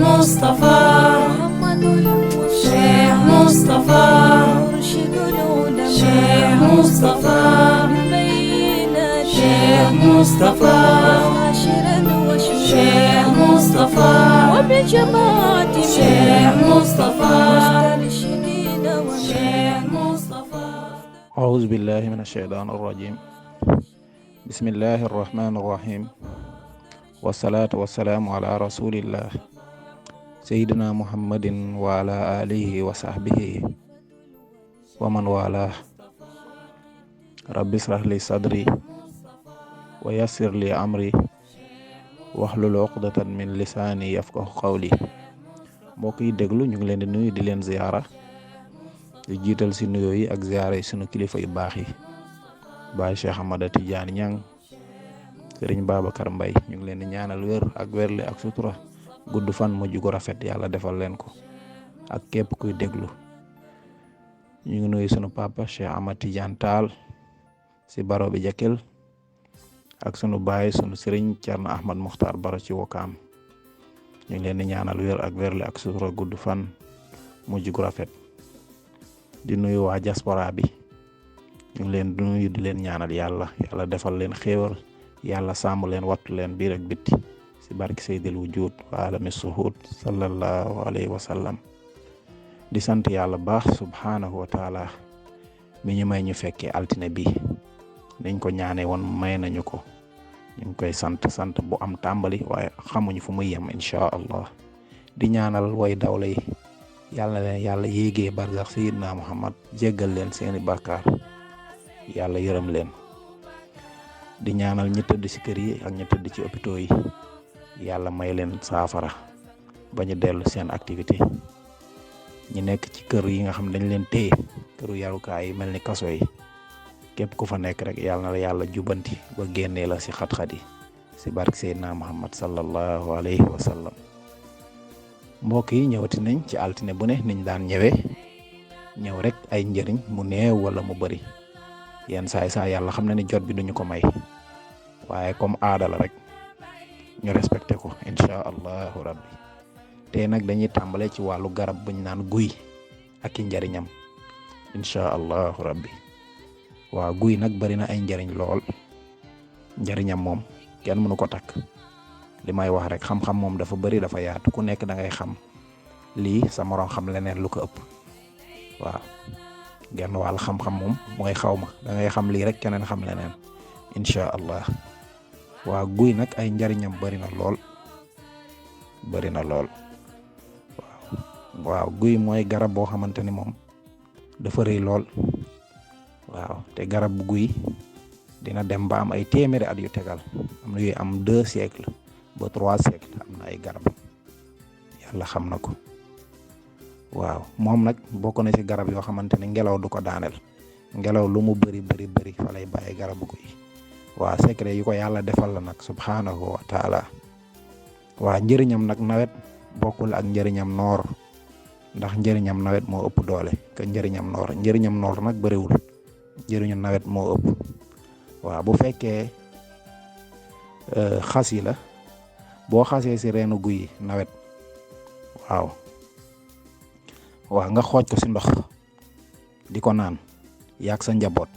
مصطفى محمد المصطفى شيخ مصطفى مرشد العلماء شيخ مصطفى بالبينات شيخ مصطفى حاشرا وشهودا شيخ مصطفى وبجماعة شيخ مصطفى مسترشدين شيخ مصطفى أعوذ بالله من الشيطان الرجيم بسم الله الرحمن الرحيم والصلاة والسلام على رسول الله سيدنا محمد وعلى آله وصحبه ومن والاه رب اشرح لي صدري ويسر لي أمري واحلل عقدة من لساني يفقه قولي mbokk yi déglu ñu ngi leen di nuyu di leen ziyaara di jiital si nuyoo yi ak ziyaara yi sunu kilifa yu baax yi Baay Cheikh Ahmada Tidiane Niang Sëriñ Babacar Mbaye ñu ngi leen di ñaanal wér ak wérle ak sutura gudd fan mujj gu rafet yàlla defal leen ko ak képp kuy déglu ñu ngi nuyu sunu papa Cheikh Ahmad Tidiane Tall si baro bi Jakkel ak sunu baay sunu sëriñ Thierno Ahmad Muxtaar Baro ci Wakaam ñu ngi leen di ñaanal wér ak wérle ak sutura gudd fan mujj gu rafet di nuyu waa diaspora bi ñu ngi leen di nuyu di leen ñaanal yàlla defal leen xéewal yàlla sàmm leen wattu leen biir ak bitti si barki saydil wujud wa alami suhud sallallahu alayhi wa sallam di sant yàlla baax subhanahu wa taala mi ñu may ñu fekkee altine bi niñ ko ñaane woon may nañu ko ñu ngi koy sant bu am tàmbali waaye xamuñu fu muy yem inchaa allah di ñaanal way dawla yi yàlla leen yàlla yéegee barzax sayidna muhammad jéggal leen seeni barkaar yàlla yërëm leen di ñaanal ñi tëdd ci kër yi ak ñi tëdd ci hôpitaux yi yàlla may leen saafara ba ñu dellu seen activité ñi nekk ci kër yi nga xam dañ leen téye këru yarukaay yi mel ni kaso yi képp ku fa nekk rek yàlla na la yàlla jubanti ba génnee la ci xat-xat yi ci barke Seydina Muhammad sallallahu alayhi wa sallam mbokk yi ñëwati nañ ci altine bu ne niñ daan ñëw rek ay njëriñ mu néew wala mu bari yenn saa yàlla xam na ni jot bi duñu ko may waaye comme aada la rek ñu respecté ko incha allahu rabbi te nag dañuy tàmbale ci wàllu garab buñ naan guy ak i njëriñam incha allahu rabbi waaw guy nag bari na ay njëriñ lool njëriñam moom kenn mënu ko takk li may wax rek xam-xam moom dafa bari dafa yaatu ku nekk da ngay xam lii sa moroom xam leneen lu ko ëpp waaw genn wàll xam-xam moom mooy xaw ma da ngay xam lii rek keneen xam leneen incha allah waa guy nag ay njariñam bari na lool waaw guy mooy garab boo xamante ni moom dafa rëy lool waaw te garab bu guy dina dem ba am ay téeméeri at yu tegal am na yuy am 2 siècles ba 3 siècles am na ay garab yàlla xam na ko waaw moom nag bokk na ci garab yoo xamante ne ngelaw du ko daaneel ngelaw lu mu bëri fa lay bàyyi garabu guy waa secret yi ko yàlla defal la nag subhanahu wa taala waa njëriñam nag nawet bokkul ak njëriñam noor ndax njëriñam nawet moo ëpp doole que njëriñam noor nag bëriwul njëriñu nawet moo ëpp waaw bu fekkee xas yi la boo xasee ci reenu guy nawet waaw nga xooj ko ci ndox di ko naan yaag sa njaboot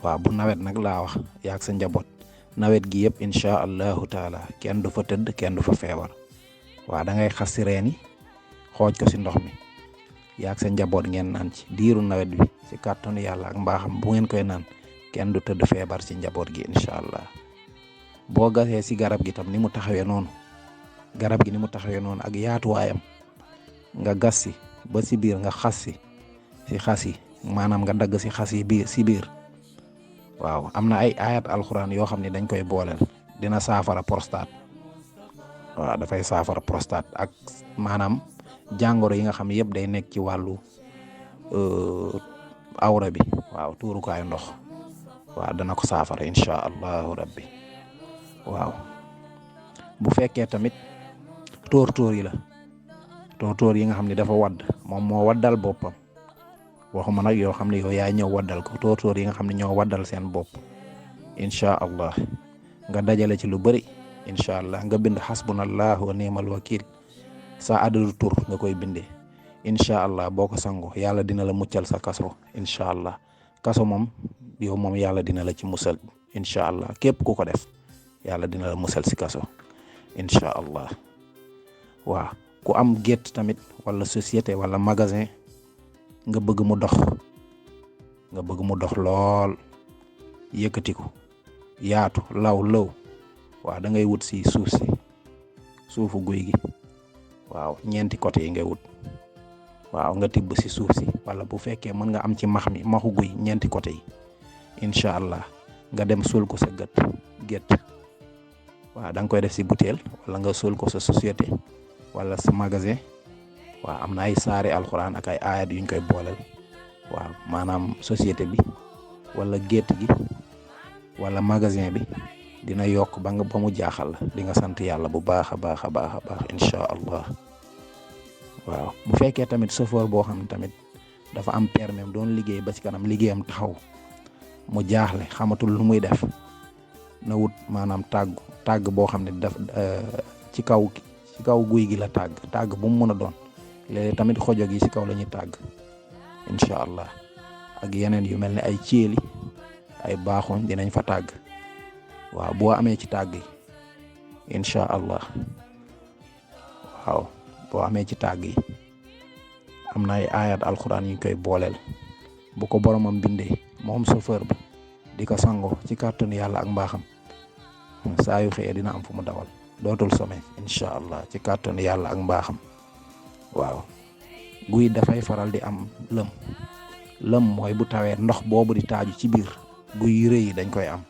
waaw bu nawet nag laa wax yaag sa njaboot nawet gi yëpp incha allahu taala kenn du fa tëdd kenn du fa feebar waaw da ngay xas ci reen yi xooj ko ci ndox mi yaag sa njaboot ngeen naan ci diiru nawet bi ci kàttanu yàlla ak mbaaxam bu ngeen koy naan kenn du tëdd feebar ci njaboot gi incha allah boo gasee ci garab gi tam ni mu taxawee noonu ak yaatuwaayam nga gas ci ba ci biir nga xas ci xas yi maanaam nga dagg ci xas yi ci biir waaw am na ay ayat alxuraan yoo xam ne dañ koy booleel dina saafara prostate waaw dafay saafara prostate ak maanaam jàngoro yi nga xam ne yëpp day nekk ci wàllu awra bi waaw tuurukaayu ndox waaw dana ko saafara incha allahu rabbi waaw bu fekkee tamit tóor yi la tóor yi nga xam ne dafa wadd moom moo waddal boppam waxuma nag yoo xam ne yow yaay ñëw waddal ko tóor yi nga xam ne ñoo waddal seen bopp incha allah nga dajale ci lu bëri incha allah nga bind xasbunallahu wa ni'mal wakil sa adadu tur nga koy bindee incha allah boo ko sangoo yàlla dina la muccal sa kaso incha allah kaso moom yow moom yàlla dina la ci musal incha allah képp ku ko def yàlla dina la musal si kaso incha allah. waaw ku am gétt tamit wala société wala magasin nga bëgg mu dox lool yëkkatiku yaatu law waaw da ngay wut si suufu guy gi waaw ñeenti côté yi ngay wut waaw nga tibb si suuf si wala bu fekkee mën nga am ci maxu guy ñeenti côté yi incha allah nga dem suul ko sa gétt waaw da nga koy def si butéel wala nga suul ko sa société wala sa magasin waaw am na ay saari alxuraan ak ay aayat yuñ koy booleel waaw maanaam société bi wala gétt gi wala magasin bi dina yokk ba mu jaaxal la di nga sant yàlla bu baax a baax incha allah. waaw bu fekkee tamit chauffeur boo xam ne tamit dafa am permis doon liggéey ba ci kanam liggéeyam taxaw mu jaaxle xamatul lu muy def na wut maanaam tàgg boo xam ne ci kaw guy gi la tàgg bu mu mën a doon léeg tamit xojo gi ci kaw la ñuy tàgg incha allah ak yeneen yu mel ne ay céeli ay baaxoñ dinañ fa tàgg waaw boo amee ci tàgg yi incha allah waaw boo amee ci tàgg yi am na ay ayat alxuraan yu koy booleel bu ko boromam bindee moom chauffeur bi di ko sango ci kàttanu yàlla ak mbaaxam saa yu xëyee dina am fu mu dawal dootul sommet incha allah ci kàttanu yàlla ak mbaaxam. waaw guy dafay faral di am lëm mooy bu tawee ndox boobu di taaju ci biir guy yu rëy yi dañ koy am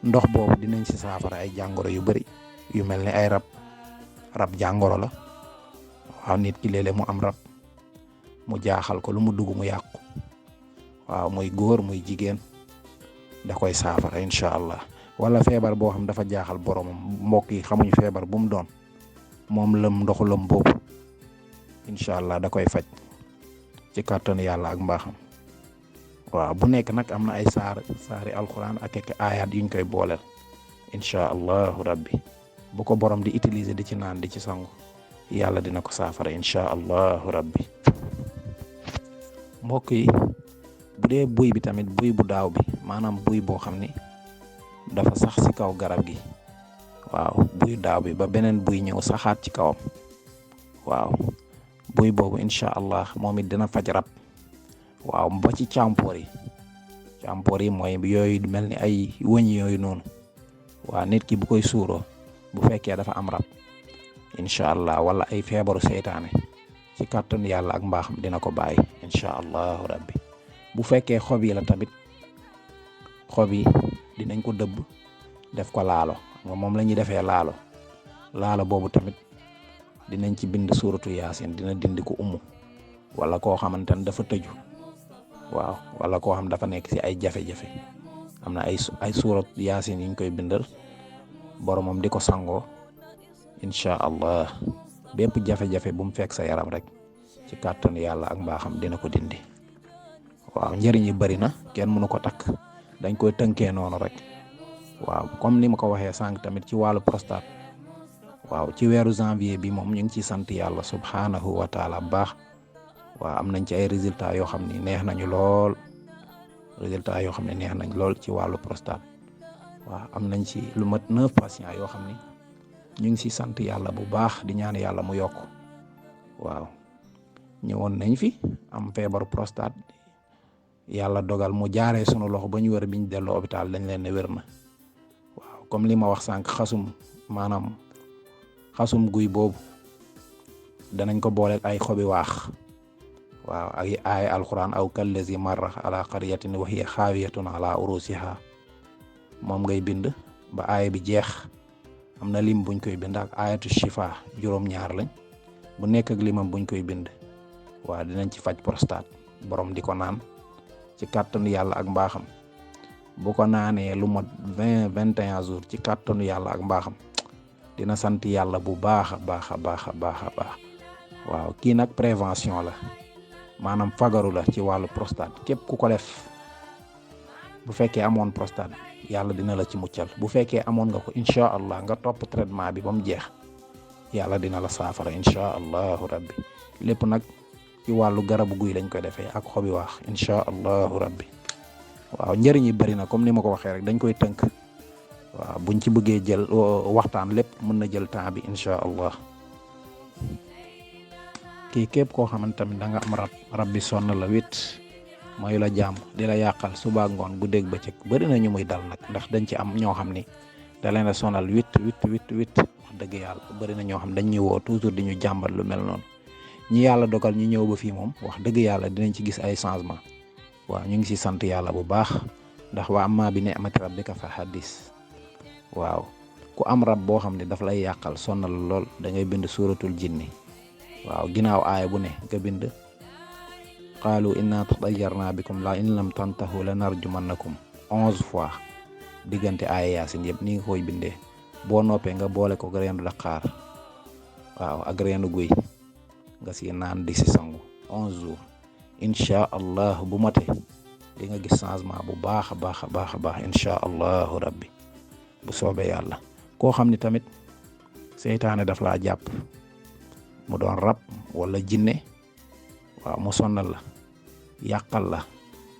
ndox boobu dinañ ci saafara ay jàngoro yu bari yu mel ni ay rab jàngoro la. waaw nit ki léeg-léeg mu am rab mu jaaxal ko lu mu dugg mu yàqu waaw muy góor muy jigéen da koy saafara incha allah wala feebar boo xam dafa jaaxal boromam mbokk yi xamuñu feebar bu mu doon moom ndoxu lëm boobu incha allah da koy faj ci kàttanu yàlla ak mbaaxam. waaw bu nekk nag am na ay saari alxuraan ak ayat yuñ koy booleel incha allahu rabbi bu ko borom di utiliser di ci naan di ci sangu yàlla dina ko saafara incha allahu rabbi. mbokk yi bu dee buy bi tamit buy bu daaw bi maanaam buy boo xam ni dafa sax ci kaw garab gi waaw buy daaw bi ba beneen buy ñëw saxaat ci kawam waaw buy boobu incha allah moom it dina faj rab waaw ba ci càmpoor yi mooy yooyu mel ni ay wëñ yooyu noonu waaw nit ki bu koy suuroo bu fekkee dafa am rab incha allah wala ay feebaru seytaane ci kàttanu yàlla ak mbaaxam dina ko bàyyi incha allahu rabbi. bu fekkee xob yi la tamit xob yi dinañ ko dëbb def ko laalo moom la ñuy defee laalo boobu tamit dinañ ci bind suuratu yaasin dina dindi ko wala koo xamante ne dafa tëju waaw wala koo xam dafa nekk ci ay jafe-jafe am na ay suurat yaasin yiñ koy bindal boromam di ko sangoo incha allah bépp jafe-jafe bu mu fekk sa yaram rek ci kàttanu yàlla ak mbaaxam dina ko dindi. waaw njëriñ yi bari na kenn mënu ko takk dañ koy tënkee noonu rek waaw comme ni ma ko waxee sànq tamit ci wàllu prostate waaw ci weeru janvier bi moom ñu ngi ciy sant yàlla subhanahu wa taala baax waaw am nañ ci ay résultats yoo xam ni neex nañu lool ci wàllu prostate waaw am nañ ci lu mat 9 patients yoo xam ni ñu ngi ci sant yàlla bu baax di ñaan yàlla mu yokk waaw ñëwoon nañ fi am feebaru prostate yàlla dogal mu jaaree sunu loxo ba ñu wër biñ delloo hôpital dañ leen ne wér na waaw comme li ma wax sànq xasum guy boobu danañ ko booleeg ay xobi waax waaw ay alquran aw kallazi marra ala qaryatin wa hiya xaawiyatun ala urusiha moom ngay bind ba aaya bi jeex am na lim buñ koy bind ak ayatu shifa juróom-ñaar lañ bu nekk ak limam buñ koy bind waaw dinañ ci faj prostate borom di ko naan ci kàttanu yàlla ak mbaaxam bu ko naanee lu mot 21 jours ci kàttanu yàlla ak mbaaxam dina sant yàlla bu baax a baax waaw kii nag prévention la maanaam fagaru la ci wàllu prostate képp ku ko def bu fekkee amoon prostate yàlla dina la ci muccal bu fekkee amoon nga ko incha allah nga topp traitement bi ba mu jeex yàlla dina la saafara incha allahu rabbi. lépp nag ci wàllu garabu guy lañ koy defee ak xobi waax incha allahu rabbi. waaw njëriñ yi bari na comme ni ma ko waxee rek dañ koy tënk. waaw buñ ci bëggee jël waxtaan lépp mën na jël temps bi incha allah. kii képp koo xamante tamit da nga am rab bi sonn la wit mooy la jàmm di la yàqal suba ngoon guddeeg bëccëg bëri na ñu muy dal nag ndax dañ ci am ñoo xam ni da leen a sonal wit wax dëgg yàlla bëri na ñoo xam dañ ñuy woo toujours di ñu jàmbat lu mel noonu. ñi yàlla dogal ñu ñëw ba fii moom wax dëgg yàlla dinañ ci gis ay changement. waaw ñu ngi ci sant yàlla bu baax ndax wa amma bi ni'mati rabbika fa haddis. waaw ku am rab boo xam ne daf lay yàqal sonal lool da ngay bind suuratul jinni. waaw ginnaaw aaya bu ne nga bind qaalu inna tatayyarna bikum la in lam tantahu la narjumannakum 11 fois diggante aaya yaasin yëpp ni nga koy bindee boo noppee nga boole ko reenu daqaar waaw ak reenu guy nga si naan di si sangu 11 jours incha allah bu mate di nga gis changement bu baax a baax incha allahu rabbi bu soobee yàlla. koo xam ni tamit seytaane daf laa jàpp mu doon rab wala jinne waaw mu sonnal la yàqal la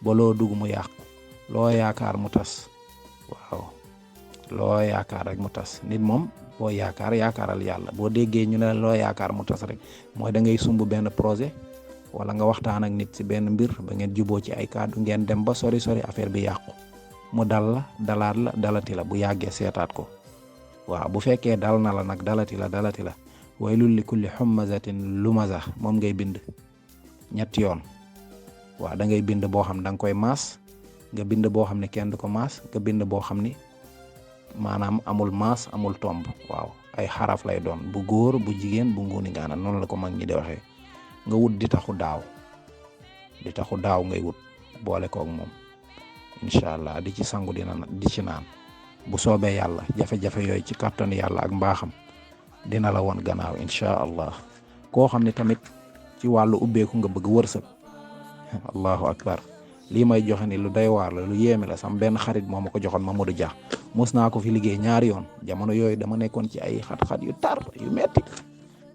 ba loo dugg mu yàqu loo yaakaar mu tas. waaw loo yaakaar rek mu tas nit moom boo yaakaaral yàlla boo déggee ñu ne loo yaakaar mu tas rek mooy da ngay sumb benn projet wala nga waxtaan ak nit ci benn mbir ba ngeen juboo ci ay kàddu ngeen dem ba sori affaire bi yàqu mu dal la dalati la bu yàggee seetaat ko. waaw bu fekkee dal na la nag dalati la waylul li kulli hummazatin lumaza moom ngay bind ñetti yoon. waaw da ngay bind boo xam da nga koy maas nga bind boo xam ne kenn du ko maas nga bind boo xam ni maanaam amul maas amul tomb. waaw ay xaraf lay doon bu góor bu jigéen bu nguuni gaana noonu la ko mag ñi di waxee. nga wut di taxu daaw ngay wut boole koog moom incha allah di ci sangu di ci naan bu soobee yàlla jafe-jafe yooyu ci kàttanu yàlla ak mbaaxam dina la woon gannaaw incha allah. koo xam ne tamit ci wàllu ubbeeku nga bëgg wërsëg allahu akbar lii may joxe ni lu day waar la lu yéeme la sam benn xarit moo ma ko joxoon Mamadou Dia mos naa ko fi liggéey 2 yoon jamono yooyu dama nekkoon ci ay xat-xat yu tar yu metti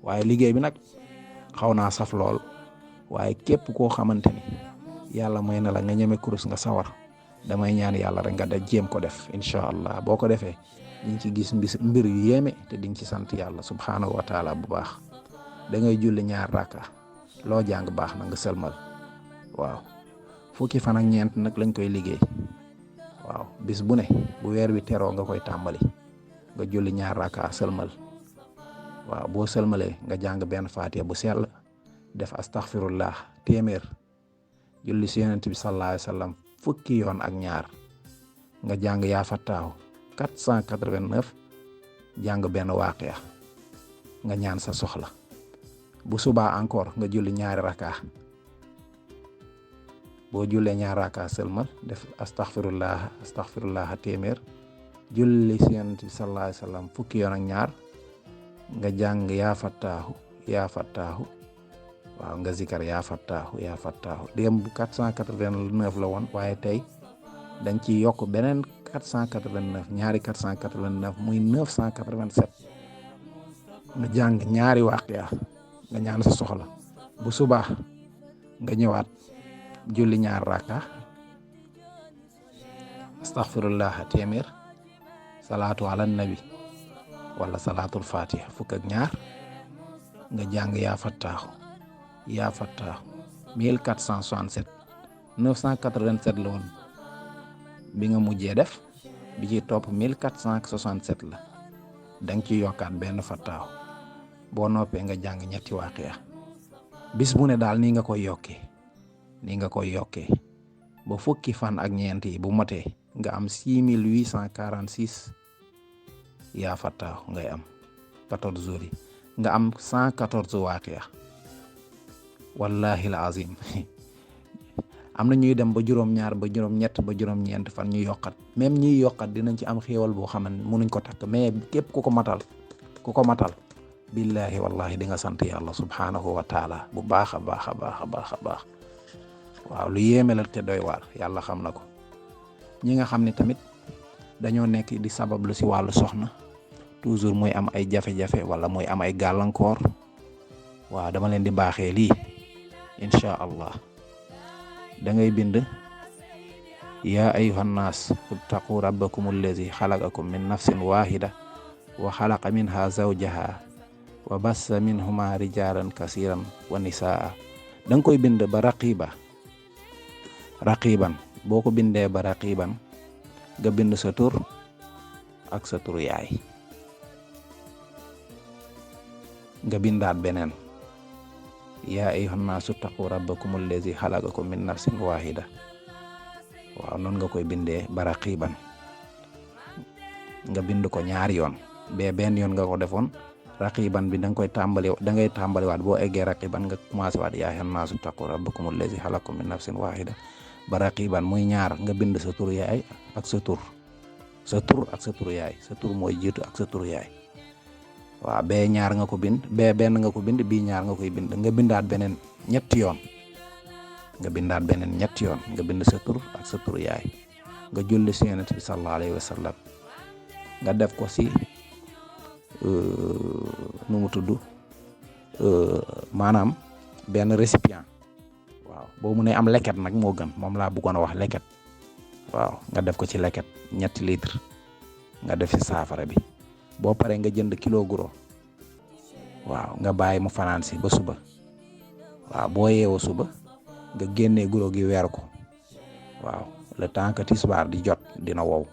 waaye liggéey bi nag xaw naa saf lool waaye képp koo xamante ni yàlla may na la nga ñeme kurus nga sawar damay ñaan yàlla rek nga da jéem ko def incha allah boo ko defee di nga ci gis mbir yu yéeme te di nga ci sant yàlla subhaanahu wa taala bu baax. da ngay julli 2 rakka loo jàng baax na nga sëlmal. waaw fukki fan ak ñeent nag lañ koy liggéey. waaw bis bu ne bu weer wi teroo nga koy tàmbali nga julli 2 rakka sëlmal. waaw boo sëlmalee nga jàng benn faatiha bu sell def astaghfirullah 100 julli si yonent bi sallallahu alayhi wa sallam fukki yoon ak 2 nga jàng yaa fattaahu 489 jàng benn waaqiya nga ñaan sa soxla. bu subaa encore nga julli 2 rakka boo jullee 2 rakka sëlmal def astaghfirullah 100 julli si yonent bi sallallahu alayhi wa sallam fukki yoon ak 2 nga jàng yaa fattaahu waaw nga zikar yaa fattaahu démb 489 la woon waaye tey dañ ci yokk beneen 489 ñaari 489 muy 987 nga jàng 2 waaqiya nga ñaan sa soxla. bu subaa nga ñëwaat julli 2 rakka astaghfirullah 100 salaatu ala nabi wala salaatul fatiha fukk ak 2 nga jàng yaa fattaahu 1467 987 la woon bi nga mujjee def bi ci topp 1467 la da nga ci yokkaat benn fattaahu boo noppee nga jàng 3 waaqiya bis bu ne daal nii nga koy yokkee ba fukki fan ak ñeent yi bu motee nga am 6846 yaa fattaahu ngay am 14 jours yi nga am 114 waaqiya wallahi la azim am na ñuy dem ba juróom-2 ba juróom-3 ba juróom-4 fan ñu yokkat même ñiy yokkat dinañ ci am xéewal boo xam ne mënuñ ko takk mais képp ku ko matal billahi wallahi di nga sant yàlla subhanahu wa taala bu baax a baax. waaw lu yéeme la te doy waar yàlla xam na ko. ñi nga xam ne tamit dañoo nekk di sabablu si wàllu soxna toujours muy am ay jafe-jafe wala muy am ay gàllankoor waaw dama leen di baaxee lii insha allah da ngay bind yaa ayyuhan naas ittaqu rabbakum allazi xalaqakum min nafsin wahida wa xalaqa minha zawjaha wa bassa minhuma rijalan kasiran wa nisaa da nga koy bind ba raqiban boo ko bindee ba raqiban nga bind sa tur ak sa tur yaay nga bindaat beneen yaa ayyuhan naasu ittaqu rabbakum allazi xalaqakum min nafsin wahida waaw noonu nga koy bindee ba raqiban nga bind ko ñaari yoon benn yoon nga ko defoon raqiban bi da ngay tàmbaliwaat boo eggee raqiban nga commencé waat yaa ayyuhan naasu ittaqu rabbakum allazi xalaqakum min nafsin wahida ba raqiban muy ñaar nga bind sa tur yaay ak sa tur ak sa tur yaay sa tur mooy jiitu ak sa tur yaay waaw bee ñaar nga ko bind bee benn nga ko bind bii ñaar nga koy bind nga bindaat beneen ñetti yoon nga bind sa tur ak sa tur yaay nga julli si yonent bi sallallahu alayhi wa sallam nga def ko si nu mu tudd maanaam benn récipient waaw boo mu ne am leket nag moo gën moom laa bëggoon a wax leket waaw nga def ko ci leket 3 litres nga def ci saafara bi boo paree nga jënd kilo guro waaw nga bàyyi mu fanaan si ba suba waaw boo yeewoo suba nga génnee guro gi weer ko waaw le temps que tisbaar di jot dina wow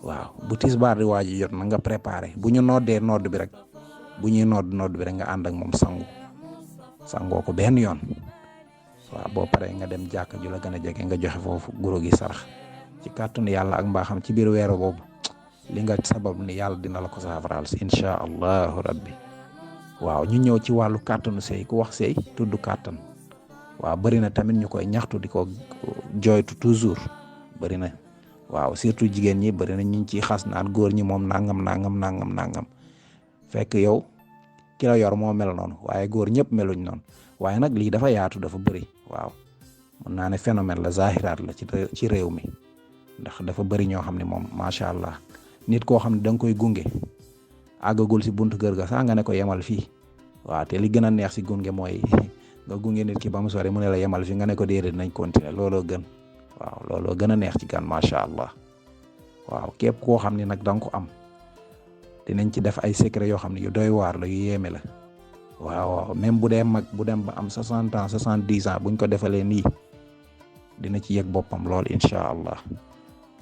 waaw bu tisbaar di waaj jot na nga préparé bu ñu noddee nodd bi rek nga ànd ak moom sangoo ko benn yoon waaw boo paree nga dem jàkka ju la gën a jege nga joxe foofu guro gi sarax ci kàttanu yàlla ak mbaaxam ci biir weeru boobu li nga sabab ni yàlla dina la ko saafaraal si insha allahu rabbi waaw ñu ñëw ci wàllu kàttanu sëy ku wax sëy tudd kàttan waaw bëri na tamit ñu koy ñaxtu di ko jooytu toujours bëri na waaw surtout jigéen ñi bëri na ñu ciy xas naan góor ñi moom nangam fekk yow ki la yor moo mel noonu waaye góor ñëpp meluñ noonu waaye nag lii dafa yaatu dafa bëri waaw mën naa ne phénomène la zahiraat la ci réew mi ndax dafa bëri ñoo xam ne moom macha allah nit koo xam ne da nga koy gunge àggagul si buntu kër ga sax nga ne ko yemal fii waaw te li gën a neex si gunge mooy nga gunge nit ki ba mu sori mu ne la yemal fii nga ne ko déedéet nañ continuer looloo gën waaw looloo gën a neex ci gan macha allah waaw képp koo xam ne nag da nga ko am dinañ ci def ay secret yoo xam ne yu doy waar la yu yéeme la waaw même bu dee mag bu dem ba am 60 ans 70 ans buñ ko defalee nii dina ci yëg boppam lool incha allah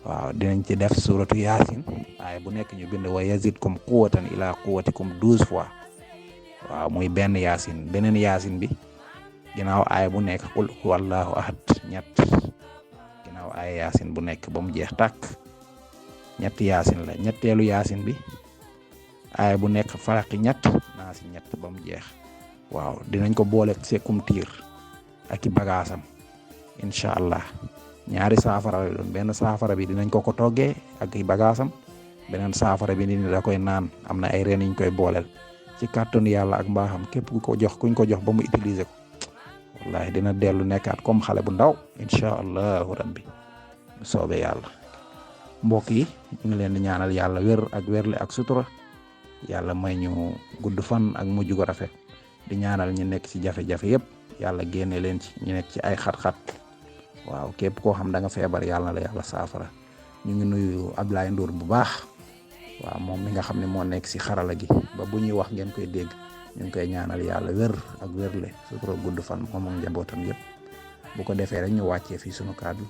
waaw dinañ ci def suratu yaasin waaye bu nekk ñu bind wa yazidkum quwwatan ila quwwatikum 12 fois waaw muy benn yaasin beneen yaasin bi ginnaaw aaya bu nekk qul huwallahu ahad ginnaaw aaya yaasin bu nekk ba mu jeex tàkk ñetti yaasin la ñetteelu yaasin bi aaya bu nekk faraqi naasi ba mu jeex waaw dinañ ko boole sekum tiir ak i bagaasam incha allah ñaari saafara la doon benn saafara bi dinañ ko toggee ak i bagaasam beneen saafara bi ni da koy naan am na ay reen yuñ koy booleel ci kàttanu yàlla ak mbaaxam képp kuñ ko jox ba mu utiliser ko wallahi dina dellu nekkaat comme xale bu ndaw incha allahu rabbi soobee yàlla mbokk yi ñu ngi leen di ñaanal yàlla wér ak wérle ak sutura yàlla may ñu gudd fan ak mujj gu rafet di ñaanal ñu nekk ci jafe-jafe yëpp yàlla génne leen ci ñu nekk ci ay xat-xat waaw képp koo xam da nga feebar yàlla na la yàlla saafara ñu ngi nuyu Ablaye Ndour bu baax waaw moom mi nga xam ne moo nekk ci xarala gi ba bu ñuy wax ngeen koy dégg ñu ngi koy ñaanal yàlla wér ak wérle sutura gudd fan moom ak njabootam yëpp bu ko defee rek ñu wàccee fii sunu kàddu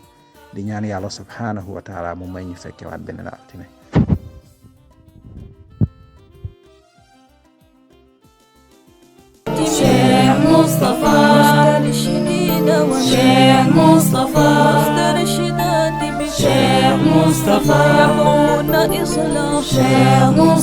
di ñaan yàlla subhanahu wa taala mu may ñu fekkewaat beneen altine Cheikh Moustapha Cheikh Moustapha مسترشدات Cheikh Moustapha يقومون إصلاح Cheikh Moustapha